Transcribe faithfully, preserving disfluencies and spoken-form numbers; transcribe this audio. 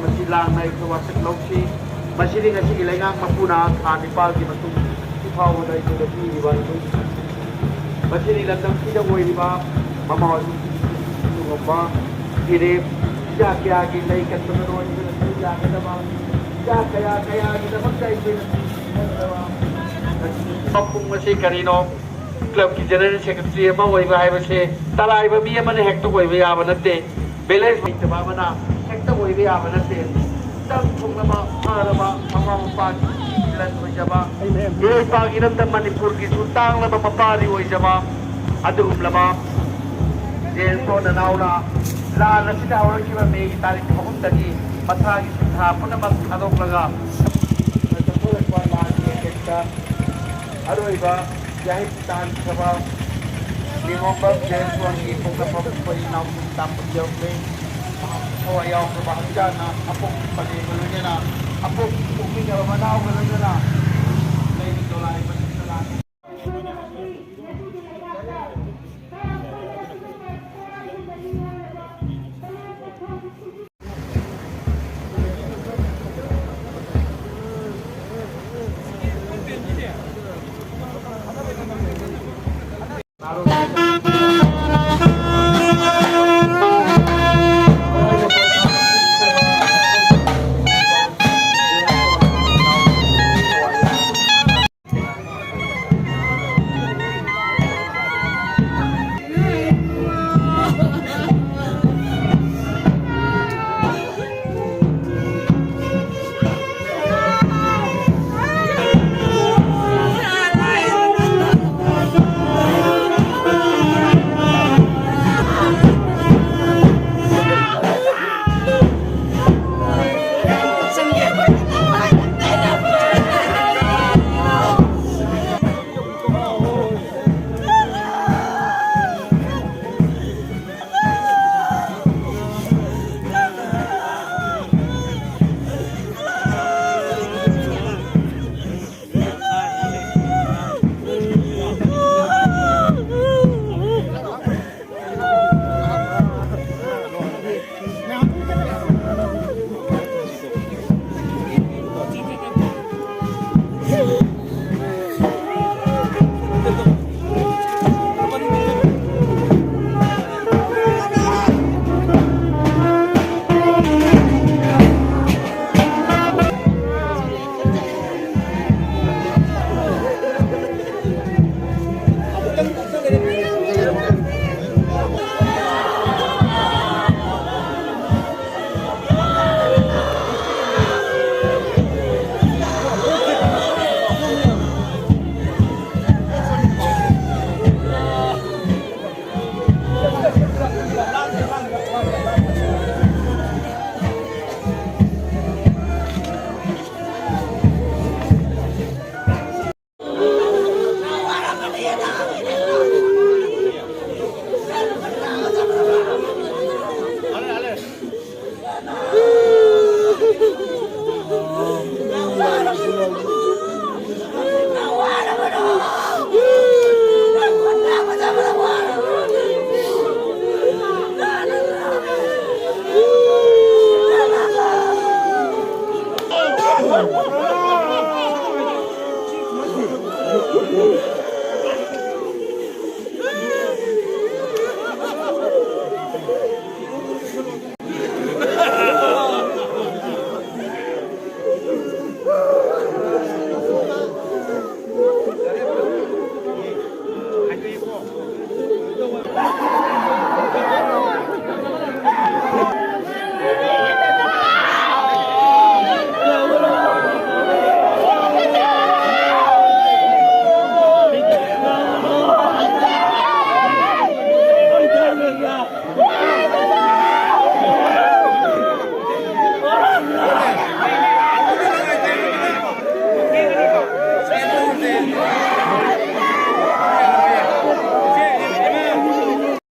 ꯃꯁꯤ ꯂꯥꯡꯅ ꯑꯩꯈꯣꯏ ꯋꯥꯁꯛ ꯂꯧꯁꯤ꯫ ꯃꯁꯤꯗꯤ ꯉꯁꯤꯒꯤ ꯂꯩꯉꯥꯛ ꯃꯄꯨꯅ ꯊꯥ ꯅꯤꯄꯥꯜꯒꯤ ꯃꯇꯨꯡ ꯐꯥꯎꯕꯗ ꯑꯩꯈꯣꯏꯗ ꯄꯤꯔꯤꯕ ꯑꯩꯈꯣꯏꯒꯤ ꯃꯁꯤꯗꯤ ꯂꯝꯗꯝꯁꯤꯗ ꯑꯣꯏꯔꯤꯕ ꯃꯃꯥ ꯑꯗꯨꯒꯨꯝꯕ ꯐꯤꯔꯦꯞ ꯏꯆꯥ ꯀꯌꯥꯒꯤ ꯂꯩ ꯀꯠꯄꯗ ꯂꯣꯏꯅ ꯌꯥꯒꯗꯕ ꯏꯆꯥ ꯀꯌꯥ ꯀꯌꯥꯒꯤꯗꯃꯛꯇ ꯑꯩꯈꯣꯏꯅ ꯄꯤꯒꯗꯕ ꯃꯄꯨꯡ ꯑꯁꯤ ꯀꯔꯤꯅꯣ? ꯀ꯭ꯂꯕꯀꯤ ꯖꯦꯅꯔꯦꯜ ꯁꯦꯀ꯭ꯔꯦꯇꯔꯤ ꯑꯃ ꯑꯣꯏꯕ ꯍꯥꯏꯕꯁꯦ ꯇꯔꯥꯏꯕ ꯃꯤ ꯑꯃꯅ ꯍꯦꯛꯇ ꯑꯣꯏꯕ ꯌꯥꯕ ꯅꯠꯇꯦ꯫ ꯚꯤꯂꯦꯖ ꯂꯩꯇꯕ ꯑꯃꯅ ꯍꯦꯛꯇ ꯑꯣꯏꯕ ꯌꯥꯕ ꯅꯠꯇꯦ꯫ ꯏꯆꯝ ꯊꯣꯛꯂꯕ ꯐꯔꯕ ꯃꯃꯥ ꯃꯄꯥꯒꯤ ꯂꯟ ꯑꯣꯏꯖꯕ, ꯏꯃꯥ ꯏꯄꯥꯒꯤ ꯏꯔꯝꯗꯝ ꯃꯅꯤꯄꯨꯔꯒꯤꯁꯨ ꯇꯥꯡꯂꯕ ꯃꯄꯥꯗꯤ ꯑꯣꯏꯖꯕ ꯑꯗꯨꯒꯨꯝꯂꯕ ꯖꯦꯟ ꯄꯣꯟ ꯅꯅꯥꯎꯅ ꯂꯥꯟ ꯑꯁꯤꯗ ꯍꯧꯔꯛꯈꯤꯕ ꯃꯦꯒꯤ ꯇꯥꯔꯤꯛ ꯑꯍꯨꯝꯗꯒꯤ ꯃꯁꯥꯒꯤ ꯁꯤꯟꯊꯥ ꯄꯨꯝꯅꯃꯛ ꯊꯥꯗꯣꯛꯂꯒ ꯆꯠꯊꯔꯛꯄ ꯂꯥꯟꯒꯤ ꯑꯦꯖꯦꯟꯗ ꯑꯔꯣꯏꯕ ꯌꯥꯍꯤꯞ ꯇꯥꯟꯈ꯭ꯔꯕ ꯂꯤꯂꯣꯡꯕꯝ ꯖꯦꯟ ꯄꯣꯟꯒꯤ ꯄꯣꯛꯅꯐꯝ ꯑꯩꯈꯣꯏ ꯏꯅꯥꯎꯁꯤꯡ ꯇꯥꯛꯄ ꯌꯧꯈ꯭ꯔꯦ꯫ ꯃꯍꯥꯛꯀꯤ ꯊꯋꯥꯏ ꯌꯥꯎꯈ꯭ꯔꯕ ꯍꯛꯆꯥꯡꯅ ꯑꯄꯣꯛꯄ ꯄꯔꯦꯡꯒ ꯂꯣꯏꯅꯅ ꯑꯄꯣꯛꯄ ꯄꯣꯛꯃꯤꯟꯅꯕ ꯃꯅꯥꯎꯒ ꯂꯣꯏꯅꯅ